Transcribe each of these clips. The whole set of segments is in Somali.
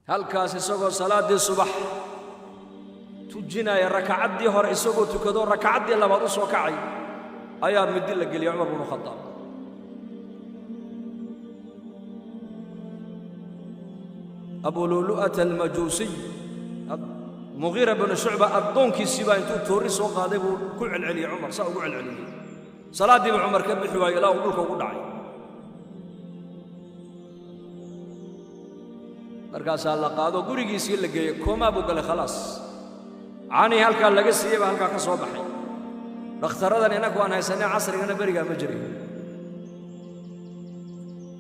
Halkaas isagoo salaaddii subax tujinaya, rakacaddii hore isagoo tukado, rakacaddii labaad u soo kacay, ayaa midi la geliyay Cumar bnu Khadaab. Abululu'ata Almajuusiy, Mugiira binu Shucba addoonkiisii baa intuu toorri soo qaaday buu ku celceliyey Cumar, saa ugu celceliyey. Salaaddiiba Cumar ka bixi waayo ilaa uu dhulka ugu dhacay. Markaasaa la qaado, gurigiisii la geeyey, koomaa buu galay, khalaas. Canii halkaa laga siiyey baa halkaa ka soo baxay. Dhakhtaradan innaku aan haysanay casrigana berigaa ma jirin.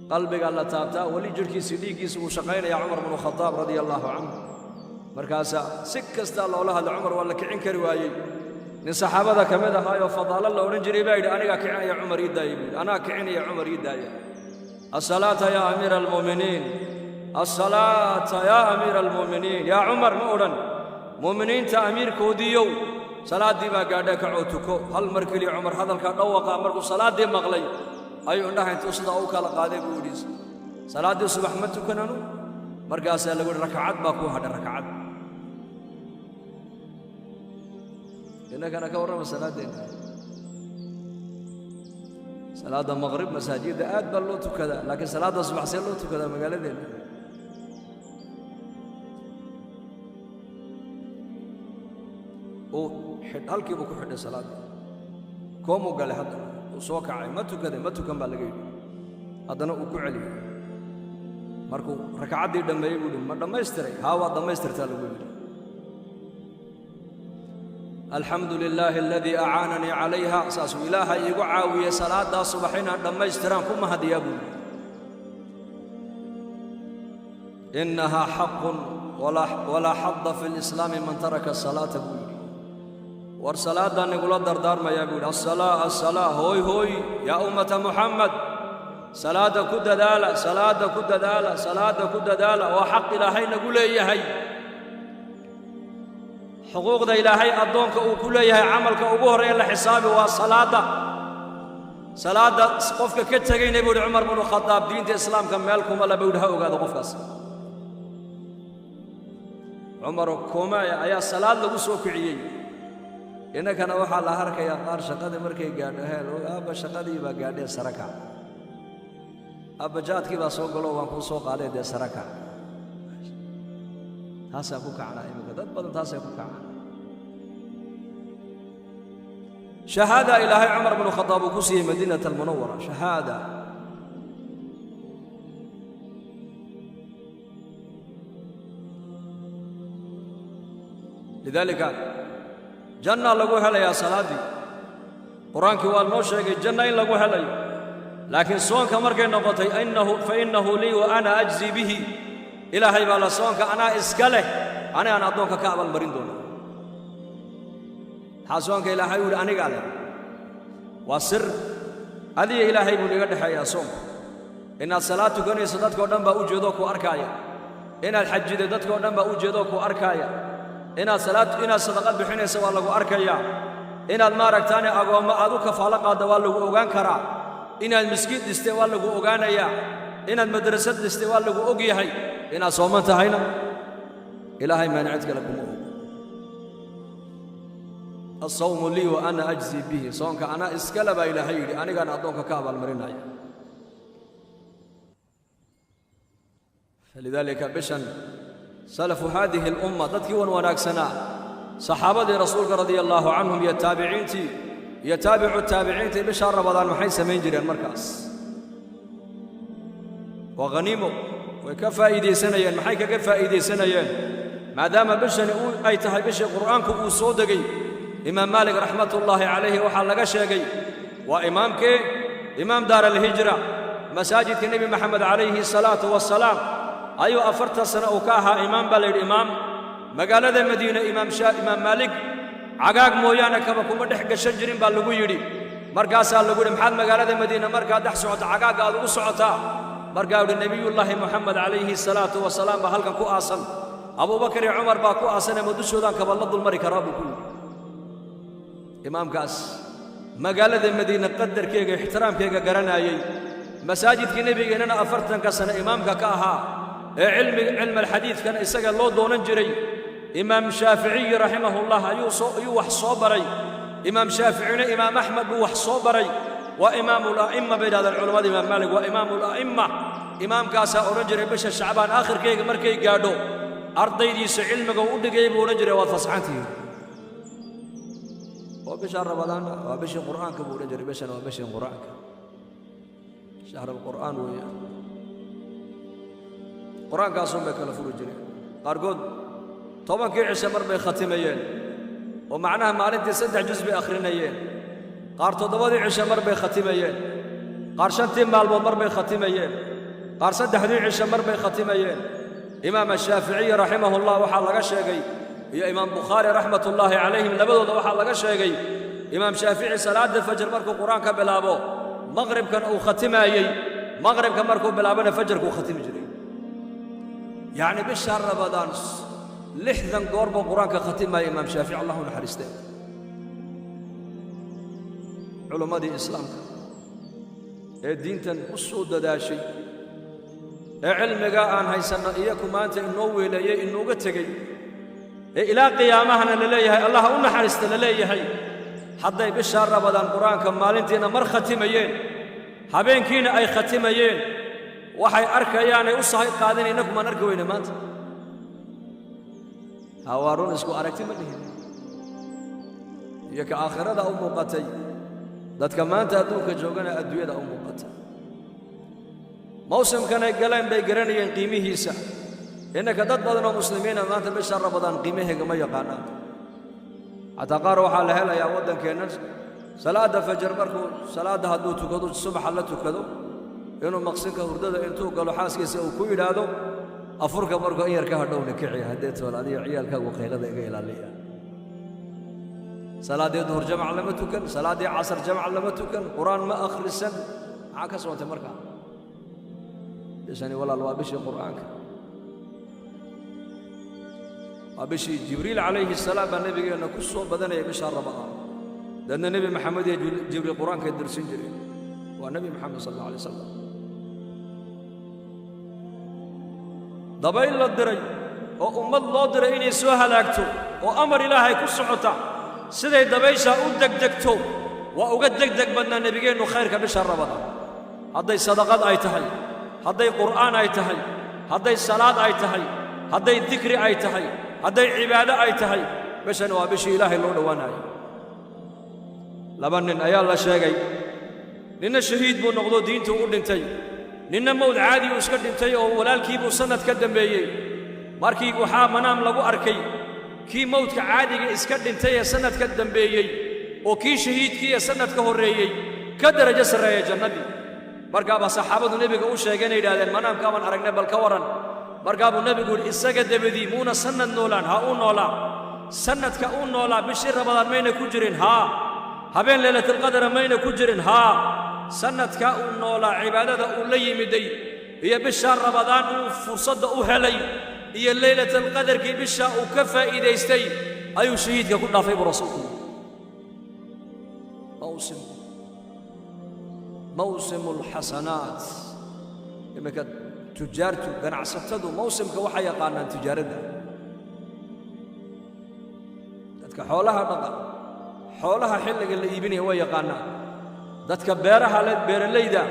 Qalbigaa la taabtaa, weli jidhkiisii dhiiggiisa wuu shaqaynayaa Cumar bnu Khadaab radia allaahu canhu. Markaasaa si kastaa loola hadlay Cumar, waa la kicin kari waayey. Nin saxaabada ka mid ahaayoo Fadaalo la odhan jiray baa yidhi: "Anigaa kicinaya Cumar, ii daaya," buu yidhi. "Anaa kicinaya Cumar, ii daaya." "Asalaata yaa amiira almu'miniin, asalaata yaa amiira almu'miniin, yaa Cumar," ma odhan, "Mu'miniinta amiirkoodiiyow, salaaddii baa gaadha, kacoo tuko." Hal mar keliya Cumar hadalka dhawaqa markuu salaaddii maqlay ayuu indhaha intuu sidaa u kala qaaday buu yidhi: "Salaaddii subax ma tukananu?" Markaasaa lagu yidhi: "Rakacad baa kuu hadhay, rakacad." Innakana ka warrama salaaddeenna. Salaadda maqrib masaajidda aad baa loo tukadaa, laakiin salaadda subax see loo tukadaa magaaladeenna? Uu halkiibuu ku xidhay salaaddii, koomuu galay. Haddana uu soo kacay. "Ma tukaday?" "Ma tukan," baa laga yidhi. Haddana uu ku celiyey. Markuu rakacaddii dhammeeyey buu yidhi: "Ma dhammaystiray?" "Haa, waad dhammaystirtaa," lagu yidhi. "Alxamdu lilaahi aladii acaananii calayha," saasuu, "Ilaahay iigu caawiyey salaaddaa subax inaan dhammaystiraan ku mahadiyaa," buu yidhi. "Innahaa xaqun walaa xadda fi lislaami man taraka asalaata," buu yidhi. "War salaaddaan nigula dardaarmayaa," buu yidhi. "Asalaa, asalaa, hooy hooy, yaa ummata Muxamed, salaadda ku dadaala, salaadda ku dadaala, salaadda ku dadaala. Waa xaq Ilaahay nagu leeyahay. Xuquuqda Ilaahay addoonka uu ku leeyahay, camalka ugu horreeya la xisaabi waa salaadda. Salaadda qofka ka tegayna," buu yidhi Cumar bnu Khadaab, "diinta Islaamka meel kuma la," buu yidhi. "Ha ogaado qofkaas." Cumar koomaya ayaa salaad lagu soo kiciyey. Innakana waxaa la harkayaa qaar shaqadii markay gaadho: "Heel aabba, shaqadii baa gaadhee, sarakac. Aabba, jaadkii baa soo galo, waan kuu soo qaaday, dee sarakac." Taasaan ku kacnaa iminka, dad badan taasay ku kacaan. Shahaada Ilaahay Cumar bnu Khadaab uu ku siiyey Madiinata Almunawara, shahaada. Lidaalika janna lagu helayaa salaaddii. Qur-aankii waa noo sheegay janna in lagu helayo, laakiin soonka markay noqotay, inahu fa innahu lii wa ana ajzi bihi. Ilaahay baa la soonka anaa iska leh, anigaan addoonka ka abaalmarin doona. Maxaa soonka Ilaahay u yidhi anigaa leh? Waa sir adiga Ilaahay buu niga dhexeeyaa soonku. Inaad salaad tukanayso dadkao dhan baa u jeedoo ku arkaaya. Inaad xajido dadkao dhan baa u jeedoo ku arkaaya. Inaad salaad, inaad sadaqad bixinayso waa lagu arkayaa. Inaad maaragtaane agoommo aad u kafaalo qaadda waa lagu ogaan karaa. Inaad miskiid dhistay waa lagu ogaanayaa. Inaad madrasad dhistay waa lagu og yahay. Inaad sooman tahayna Ilaahay maana cid kale kuma og. "Asawmu lii wa ana ajzi bihi." Soonka anaa iskale baa Ilaahay yidhi, anigaana addoonka ka abaalmarinaya. Falidaalika bishan salafu haadihi alumma, dadkii wan wanaagsanaa, saxaabadii Rasuulka radia allaahu canhum iyo taabiciintii iyo taabicu taabiciintii, bishaa Ramadaan maxay samayn jireen markaas? Waa khaniimo, way ka faa'iidaysanayeen. Maxay kaga faa'iidaysanayeen? Maadaama bishani ay tahay bishii Qur'aanku uu soo degay, Imaam Maalik raxmatullaahi calayhi waxaa laga sheegay, waa imaamkee, imaam daar alhijra, masaajidka Nebi Maxamed calayhi salaatu wasalaam ayuu 40 sano uu ka ahaa imaam, baa la yidhi. Imaam magaalada Madiine, Imaam Maalik cagaag mooyaane kaba kuma dhex gashan jirin baa lagu yidhi. Markaasaa lagu yidhi: "Maxaad magaalada Madiine markaad dhex socoto cagaagga aad ugu socotaa?" Markaa yidhi: "Nebiyullaahi Moxamed calayhi salaatu wasalaam baa halkan ku aasan, Abuubakar iyo Cumar baa ku aasan, ama dushoodaan kaba la dulmari karaa?" buu ku yidhi. Imaamkaas magaalada Madiine qadarkeega, ixtiraamkeega garanaayey, masaajidkii Nebigeennana 40-ka sano imaamka ka ahaa. Ee cilmiga, cilm alxadiidkana isaga loo doonan jiray. Imaam Shaaficiyi raximahullah ayuu wax soo baray. Imaam Shaaficina Imaam Axmed buu wax soo baray. Waa imaamu ala'imma bay yidhahdeen culammada. Imaam Maalik waa imaamu ala'imma. Imaamkaasaa odhan jiray bisha Shacbaan aakhirkayga markay gaadho, ardaydiisa cilmiga u dhigay buu odhan jiray, "Waad fasaxantihiin oo bisha Ramadaanna waa bishii Qur'aanka," buu odhan jiray. Bishan waa bishii Qur'aanka, shahr alqur'aan weeyaan. Qur-aankaasun bay kala furi jireen. Qaarkood 10-kii cishe mar bay khatimayeen, oo macnaha maalintii 3 jus bay akhrinayeen. Qaar 7-dii cishe mar bay khatimayeen, qaar 5-tii maalmood mar bay khatimayeen, qaar 3-dii cishe mar bay khatimayeen. Imaam Ashaaficiyi raximahullah waxaa laga sheegay, iyo Imaam Bukhaari raxmatullaahi calayhim, labadooda waxaa laga sheegay, Imaam Shaafici salaadda fajr markuu Qur-aanka bilaabo, maqribkana uu khatimaayey. Maqribka markuu bilaabona, fajarkuu khatimi jiray. Yacni bisha Ramadaan 60 goor buu Qur-aanka khatimaaya Imaam Shaafici, allahu naxariistee. Culummadii islaamka ee diintan u soo dadaashay ee cilmigaa aan haysanno iyaku maanta inoo weeleeyey, inooga tegey, ee ilaa qiyaamahana la leeyahay allaha u naxariista la leeyahay, hadday bishaa Ramadaan Qur-aanka maalintiina mar khatimayeen, habeenkiina ay khatimayeen, waxay arkayaanay u sahay qaadin, innakumaan arki weyne maanta. Ha, waa run, isku aragti ma dhihin. Iyo ka aakhirada u muuqatay, dadka maanta adduunka joogana adduunyada u muuqata. Mawsimkanay galeen bay garanayeen qiimihiisa. Innaka dad badan oo muslimiina maanta bisha Ramadaan qiimaheega ma yaqaanaan. Xataa qaar waxaa la helayaa waddankeenna, salaadda fajar markuu salaadda hadduu tukado, subaxa la tukado, inuu maqsinka hurdada intuu galo xaaskiisa uu ku yidhaahdo, "Afurka markuu in yar ka hadhowna kici, haddee tool adiga ciyaalkaagu qaylada iga ilaaliya." Salaaddii duhur jamac lama tukan, salaaddii casar jamac lama tukan, Qur-aan ma akhrisan. Maxaa ka soontay markaa? Bishani, walaal, waa bishii Qur'aanka, waa bishii Jibriil calayhi salaam baa nebigeenna ku soo badanaya bisha Ramadaan. Dadna Nebi Maxamed iyo Jibriil Qur-aankay dirsin jireen. Waa Nebi Maxamed sal alla alay wasalam. Dabayl la diray oo ummad loo diray inay soo halaagto oo amar Ilaahay ku socota, siday dabayshaa u degdegto waa uga degdeg badnaa nebigeennu khayrka bisha Ramadaan. Hadday sadaqad ay tahay, hadday Qur'aan ay tahay, hadday salaad ay tahay, hadday dikri ay tahay, hadday cibaado ay tahay, bishan waa bishii Ilaahay loo dhowaanayo. Laba nin ayaa la sheegay. Ninna shahiid buu noqdo, diintuu u dhintay. Ninna mowd caadi uu iska dhintay oo walaalkiibuu sannad ka dambeeyey. Markii waxaa manaam lagu arkay kii mowdka caadiga iska dhintay ee sannad ka dambeeyey oo kii shahiidkii ee sannad ka horreeyey ka darajo sarreeya jannadii. Markaabaa saxaabadu nebiga u sheegeen, yidhahdeen, "Manaamkaabaan aragnay, bal ka warran." Markaa buu nebigu yidhi, "Isaga dabadii muuna sannad noolaan? Ha, uu noolaa." "Sannadka uu noolaa bishii Ramadaan mayna ku jirin?" "Haa." "Habeen Leylatalqadara mayna ku jirin?" "Haa." Sannadkaa uu noolaa cibaadada uu la yimiday iyo bishaa Ramadaan uu fursadda u helay iyo Leylatalqadarkii bishaa uu ka faa'iidaystay ayuu shahiidka ku dhaafay, buu rasuulku yidhi. Mawsim, mawsimu alxasanaat. Iminka tujaartu, ganacsatadu mawsimka waxay yaqaanaan tijaaradda. Dadka xoolaha dhaqa, xoolaha xilliga la iibinaya way yaqaanaan. Dadka beeraha le, beeralayda,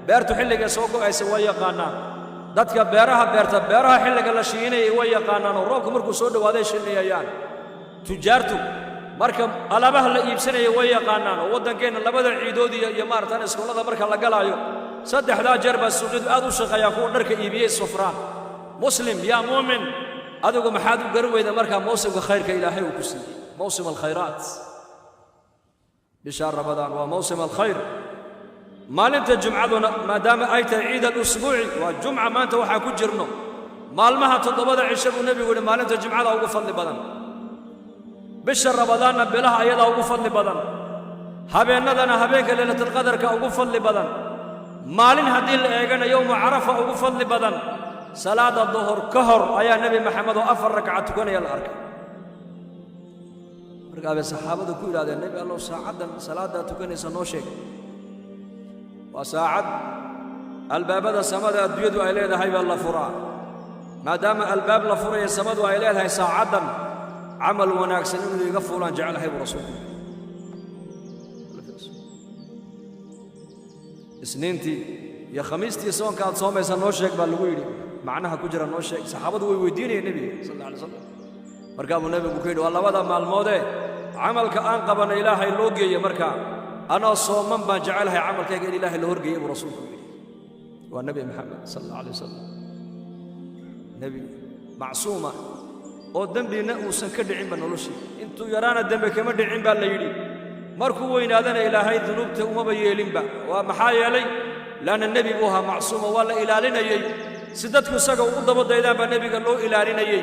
beertu xilliga soo go'aysa way yaqaanaan. Dadka beeraha beerta, beeraha xilliga la shiinayay way yaqaanaan, oo roobku markuu soo dhowaaday shiniyayaan. Tujaartu marka alaabaha la iibsanaya way yaqaanaan, oo waddankeenna labada ciidood iyo maaratan iskoolada marka la galaayo, saddexdaa jeer baa suuqyadu aad u shaqeeyaan, kuwa dharka iibiyey sufraan. Muslim yaa muumin, adigu maxaad u garan weyda markaa mawsimka khayrka Ilaahay uu ku siiyey? Mawsim alkhayraat, bisha Ramadaan waa mawsim alkhayr. Maalinta jumcaduna maadaama ay tahay ciid alusbuuci, waa jumca maanta waxaa ku jirno, maalmaha 7-da cisho buu nebigu yidhi maalinta jumcada ugu fadli badan. Bisha Ramadaanna bilaha ayadaa ugu fadli badan. Habeennadana habeenka Leylatalqadarka ugu fadli badan. Maalin haddii la eegana yowmu Carafa ugu fadli badan. Salaada duhur ka hor ayaa Nebi Maxamed oo 4 ragca tukanaya la arkay. Markaa bay saxaabadu ku yidhahdeen, "Nebi Allow, saacaddan salaaddaa tukanaysa noo sheeg." Waa saacad albaabada samada adduunyadu ay leedahay baa la furaa. Maadaama albaab la furaya samadu ay leedahay saacaddan camal wanaagsan inuu iga fuulaan jeclahay, buu rasuulku. Isniintii iyo Khamiistii soonka aad soomaysa noo sheeg, baa lagu yidhi. Macnaha ku jira noo sheeg. Saxaabadu way weydiinayeen nebiga sal alla alay slam. Markaa buu nebigu ku yidhi: waa labada maalmoodee camalka aan qabanna Ilaahay loo geeye. Markaa anoo sooman baan jecelahay camalkayga in Ilaahay la horgeeye, buu rasuulku yidhi. Waa Nebi Maxamed sal alla alay wasalam, nebi macsuuma oo dembina uusan ka dhicinba noloshii. Intuu yaraana dembi kama dhicin baa la yidhi. Markuu weynaadana Ilaahay dunuubta umaba yeelinba. Waa maxaa yeelay? Laanna nebi buu ahaa macsuuma, waa la ilaalinayey. Si dadku isaga ugu daba daydaan baa nebiga loo ilaalinayey.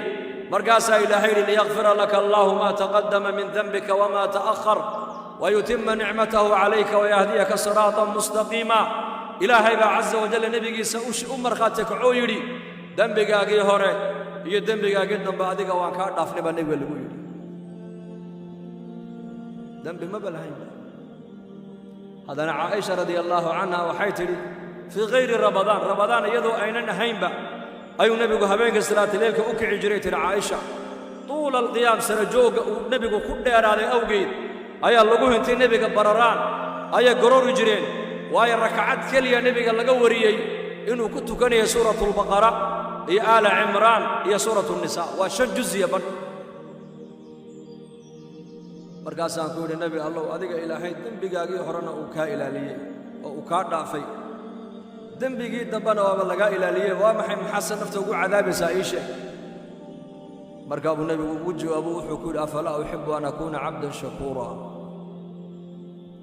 Markaasaa Ilaahay yidhi: liyakfira laka allaahu maa taqaddama min dembika wamaa ta'ahar wayutima nicmatahu calayka wayahdiyaka siraatan mustaqiima. Ilaahay baa casa wajalla nebigiisa u markhaati kacoo yidhi: dembigaagii hore iyo dembigaagii dambe adiga waan kaa dhaafnay, baa nebiga lagu yidhi. Dembi maba lahaynba. Haddana Caaisha radia allaahu canha waxay tidhi: fii hayri Ramadaan, Ramadaan iyadoo aynan ahaynba, ayuu nebigu habeenka salaatuleylka u kici jiray, tidhi Caaisha. Tuula alqiyaam, sarajoogga uu nebigu ku dheeraaday awgeed ayaa lagu hintay nebiga bararaan, ayay gorori jireen. Waayo, rakacad keliya nebiga laga wariyey inuu ku tukanayo Suuratulbaqara iyo Aala Cimraan iyo Suuratu Nisaa, waa shan juziya badh. Markaasaan ku yidhi: Nebi Allow, adiga Ilaahay dembigaagii horena uu kaa ilaaliyey oo uu kaa dhaafay, dembigii dambena waaba lagaa ilaaliyey, waa maxay maxaase nafta ugu cadaabaysaa? Ii sheeg. Markaa buu nebigu ugu jawaabo, wuxuu ku yidhi: afalaa uxibu an akuuna cabdan shakuura?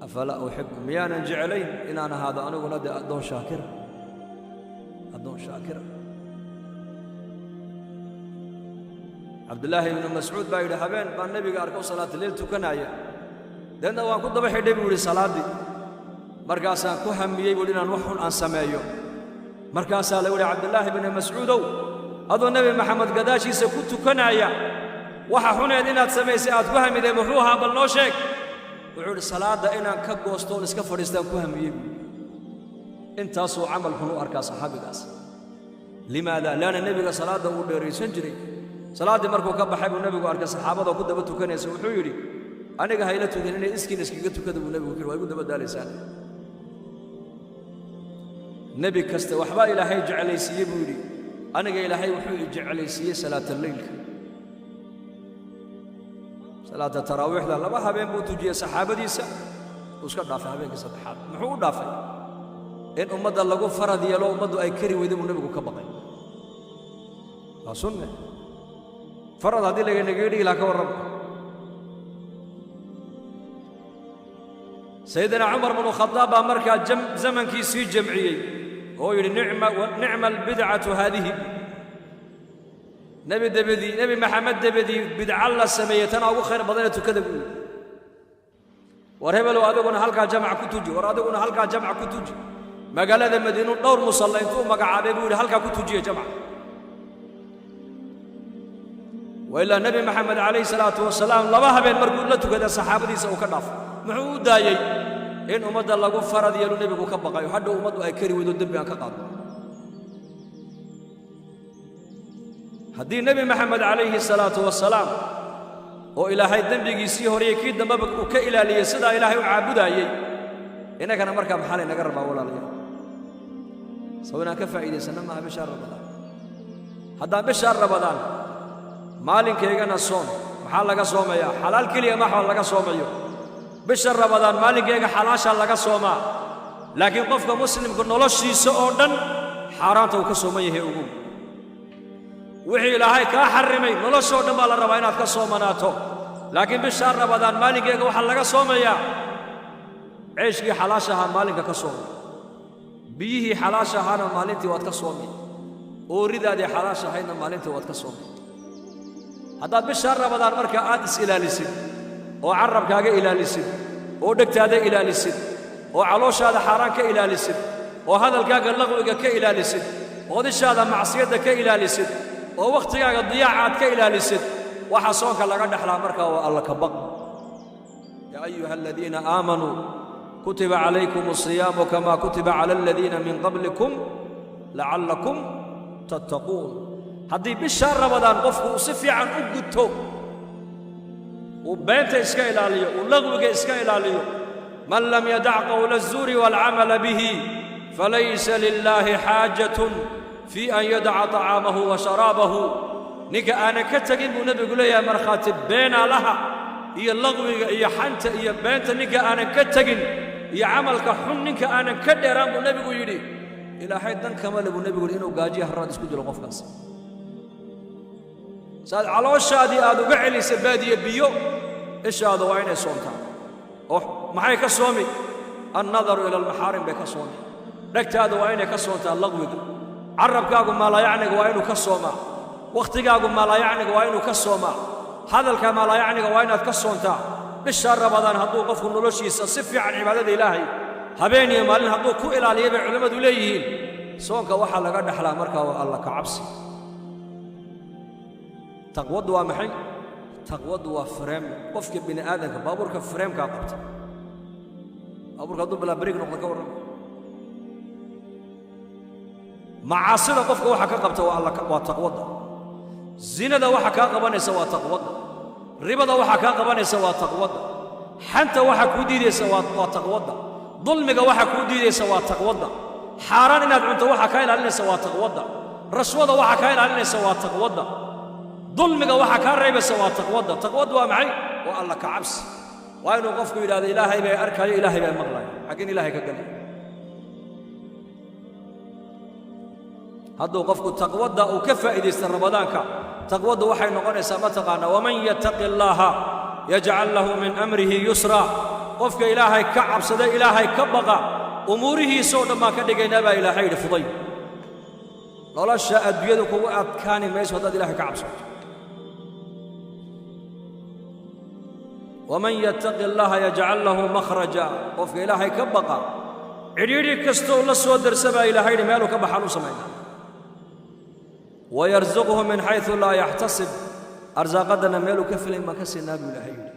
Afalaa uxibu, miyaanan jeclayn inaan ahaado aniguna dee addoon shaakira, addoon shaakira? Cabdillaahi ibnu Mascuud baa yidhi: habeen baan nebiga arko salaatuleyl tukanaya, deedna waan ku daba xidhay, buu yidhi, salaaddii. Markaasaan ku hamiyey, buu yidhi, inaan wax xun aan sameeyo. Markaasaa lagu yidhi: Cabdillaahi ibnu Mascuudow, adoo Nebi Maxamed gadaashiisa ku tukanaya, waxa xuneed inaad samaysay aad ku hamiday muxuu ahaa? Bal noo sheeg. Wuxuu yidhi: salaadda inaan ka goosto oon iska fadhiistaan ku hamiyey, buu. Intaasuu camal xun u arkaa saxaabigaas. Limaada? Laanna nebiga salaadda uu dheeraysan jiray. Salaaddii markuu ka baxay buu nebigu arkay saxaabada ku daba tukanaysa. Wuxuu yidhi: aniga hayla tukan, inay iskiin iskaga tukada, buu nebigu ku yidhi, waa igu daba daalaysaan. Nebi kasta waxbaa Ilaahay jeclaysiiyey, buu yidhi. Aniga Ilaahay wuxuu i jeclaysiiyey salaataleylka, salaata taraawiixda. Laba habeen buu tujiyey saxaabadiisa, uu iska dhaafay habeenkii saddexaad. Muxuu u dhaafay? In ummadda lagu farad yeelo, ummaddu ay kari weyda, buu nebigu ka baqay. Waa sunne. Farad haddii laganagaga dhigi lahaa, ka warrama? Sayidina Cumar bnu Khadaab baa markaa zamankiisii jamciyey oo yidhi: nicma albidcatu haadihi. Nebi debedii, Nebi Maxamed debedii, bidca la sameeyey tanaa ugu khayr badanee tukada, buu yidhi. War hebelow, adiguna halkaa jamac ku tuji. War adiguna halkaa jamac ku tuji. Magaalada Madiinu dhowr musalla intuu magacaabay buu yidhi: halkaa ku tujiya jamac. Wa ilaa Nebi Maxamed calayhi salaatu wasalaam laba habeen markuu la tukada saxaabadiisa uu ka dhaafo. Muxuu u daayey? In ummadda lagu farad yeelu nebigu ka baqayo, hadhow ummaddu ay kari weydo, dembi aan ka qaadno. Haddii Nebi Maxamed calayhi salaatu wasalaam, oo Ilaahay dembigiisii horeye kii dambeba uu ka ilaaliyey, sidaa Ilaahay u caabudaayey, innagana markaa maxaa laynaga rabaa, walaalayaal? Saw inaan ka faa'iidaysanno maaha bishaa Ramadaan? Haddaan bishaa Ramadaan maalinkaygana soon, maxaa laga soomayaa? Xalaal keliya maxaa laga soomayo bisha Ramadaan? Maalinkayga xalaashaa laga soomaa, laakiin qofka muslimku noloshiisa oo dhan xaaraanta uu ka sooman yahay. Ogow, wixii Ilaahay kaa xarrimay noloshoo dhan baa la rabaa inaad ka soomanaato. Laakiin bishaa Ramadaan maalinkayga waxaa laga soomayaa ceeshkii xalaasha ahaa maalinka ka soomay, biyihii xalaasha ahaana maalintii waad ka soomay, ooridaadii xalaasha ahaydna maalintii waad ka soomay. Haddaad bishaa Ramadaan markaa aad is ilaalisid oo carabkaaga ilaalisid oo dhegtaada ilaalisid oo calooshaada xaaraan ka ilaalisid oo hadalkaaga laqwiga ka ilaalisid oo dishaada macsiyadda ka ilaalisid oo wakhtigaaga diyaaca aad ka ilaalisid, waxa soonka laga dhexlaa markaa waa Alla ka baq. Yaa ayuha aladiina aamanuu kutiba calaykum asiyaamu kama kutiba cala aladiina min qablikum lacallakum tattaquun. Haddii bishaa Ramadaan qofku uu si fiican u guto, uu beenta iska ilaaliyo, uu laqwiga iska ilaaliyo, man lam yadac qowla الzuuri waalcamala bihi falaysa lilaahi xaajatun fii an yadaca طacaamahu wa sharaabahu. Ninka aanan ka tegin, buu nebigu leeyahay, markhaati beenaalaha iyo laqwiga iyo xanta iyo beenta ninka aanan ka tegin iyo camalka xun ninka aanan ka dheeraan, buu nebigu yidhi, Ilaahay dan kama le, buu nebigu yidhi, inuu gaajiya haraad isku dilo qofkaas. Saad calooshaadii aad uga celisa baadiye biyo, ishaada waa inay soomtaa. Oo maxay ka soomi? Annadaru ila almaxaarim bay ka soomi. Dhegtaada waa inay ka soontaa laqwiga. Carabkaagu maalaayacniga waa inuu ka soomaa. Wakhtigaagu maalaayacniga waa inuu ka soomaa. Hadalka maalaayacniga waa inaad ka soontaa. Bishaa Ramadaan hadduu qofku noloshiisa si fiican cibaadada Ilaahay habeen iyo maalin hadduu ku ilaaliya, bay culimmadu leeyihiin, soonka waxaa laga dhexlaa markaa waa Alla ka cabsi. Taqwaddu waa maxay? Taqwaddu waa frame. Qofka bini aadamka baabuurka framekaa qabta. Baabuurka hadduu bilaa brake noqdo, ka warrama? Macaasida qofka waxa ka qabta waa Alla, waa taqwadda. Zinada waxa kaa qabanaysa waa taqwadda. Ribada waxa kaa qabanaysa waa taqwadda. Xanta waxa kuu diidaysa waa taqwadda. Dulmiga waxa kuu diidaysa waa taqwadda. Xaaraan inaad cunto waxa kaa ilaalinaysa waa taqwadda. Rashwada waxa kaa ilaalinaysa waa taqwadda. Dulmiga waxa kaa reebaysa waa taqwadda. Taqwaddu waa maxay? Waa Alla ka cabsi. Waa inuu qofku yidhahdo: Ilaahay bay arkayo, Ilaahay baa maqlayo, xaggin Ilaahay ka galay. Hadduu qofku taqwadda uu ka faa'iidaysta Ramadaanka, taqwaddu waxay noqonaysaa, ma taqaanaa? Waman yattaqi allaaha yajcal lahu min amrihi yusra. Qofka Ilaahay ka cabsada, Ilaahay ka baqa, umuurihiisoo dhan baan ka dhigaynaa, baa Ilaahay yidhi, fuday. Nolosha adduunyadu kugu adkaani mayso haddaad Ilahay ka cabsato. Waman yattaqi allaha yajcal lahu makhraja. Qofka Ilaahay ka baqa, cidhiidhi kastou la soo darsa, baa Ilaahay yidhi, meeluu ka baxaan u samaynaa. Wayarsuqhu min xaysu laa yaxtasib. Arsaaqaddana meeluu ka filayn baan ka siinaa, buu Ilaahay yidhi.